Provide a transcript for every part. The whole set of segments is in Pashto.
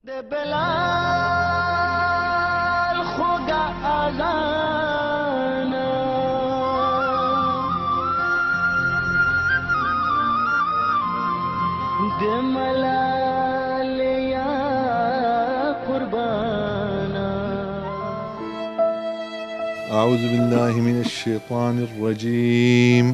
د بلال خوږه اذانه، د ملالې یا قربانه. أعوذ بالله من الشيطان الرجيم،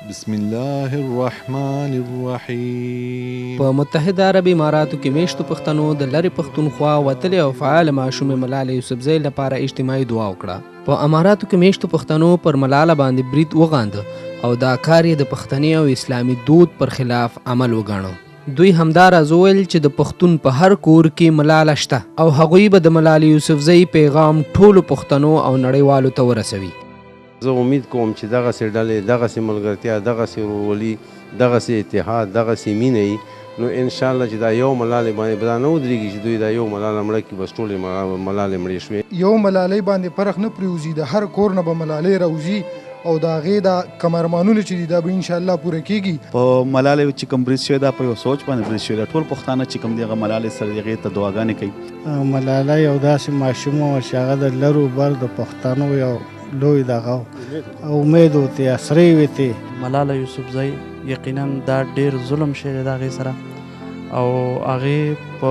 بسم الله الرحمن الرحيم. په متحده عربي اماراتو کې میشتو پښتنو د لرې پښتونخوا وتلې او فعاله ماشومې ملالې یوسفزۍ لپاره اجتماعي دعا وکړه. په اماراتو کې میشتو پښتنو پر ملاله باندې برید وغانده او دا کار یې د پښتني او اسلامي دود پر خلاف عمل وګاڼه. دوی همداراز وویل چې د پښتون په هر کور کې ملاله شته او هغوی به د ملالې یوسفزۍ پیغام ټولو پښتنو او نړیوالو ته ورسوي. زه امید کوم چې دغسې ډلې، دغسې ملګرتیا، دغسې ورورولي، دغسې اتحاد، دغسې مینه وي، نو انشاءالله چې دا یو ملالې باندې به دا نه ودرېږي چې دوی دا یو ملاله مړه کړي، بس ټولې ملالې مړې شوې. یو ملالۍ باندې فرق نه پرېوځي، د هر کور نه به ملالۍ راوځي او د هغې دا کوم ارمانونه چې دي دا به انشاءالله پوره کېږي. په ملالې چې کوم برید شوی دا په یو سوچ باندې برید شوی دی. ټول پښتانه چې کوم دی هغه ملالې سره هغې ته دعاګانې کوي. ملاله یو داسې ماشومه وه چې هغه د لرو بر د پښتنو یو لوی دغه امید و تی، اسرې وې تی. ملاله یوسفزۍ یقینا دا ډېر ظلم شوی دی د هغې سره، او هغې په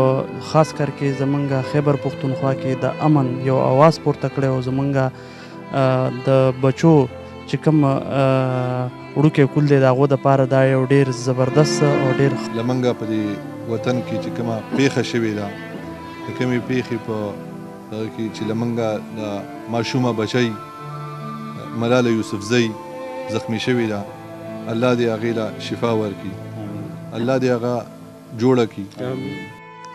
خاص کر کې زمونږ خیبر پښتونخوا کې د امن یو اواز پورته کړی او زمونږ د بچو چې کوم وړوکی کول دی د هغو دپاره دا یو ډېر زبردست او ډېر له موږ په دې وطن کې چې کومه پېښه شوې ده، د کومې پېښې په دغه کې چې له موږ د ماشومه بچی ملاله یوسفزۍ زخمی شوې ده، الله دې هغې له شفا ورکړي، الله دې هغه جوړه کړي.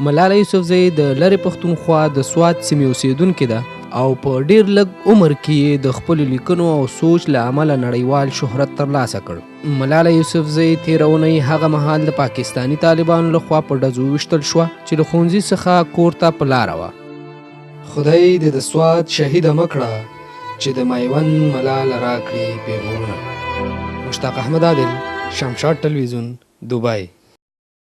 ملاله یوسفزۍ د لرې پښتونخوا د سوات سیمې اوسېدونکې ده او په ډېر لږ عمر کې یې د خپلو لیکنو او سوچ له امله نړیوال شهرت ترلاسه کړ. ملاله یوسفزۍ تېره اونۍ هغه مهال د پاکستاني طالبانو لخوا په ډزو وویشتل شوه چې له ښوونځي څخه کور ته په لاره وه. خدای دې د سوات شهیده مه کړه چې د میوند ملاله راکړي پیغورونه. مشتاق احمد عادل، شمشاد ټلویزیون، دوبۍ.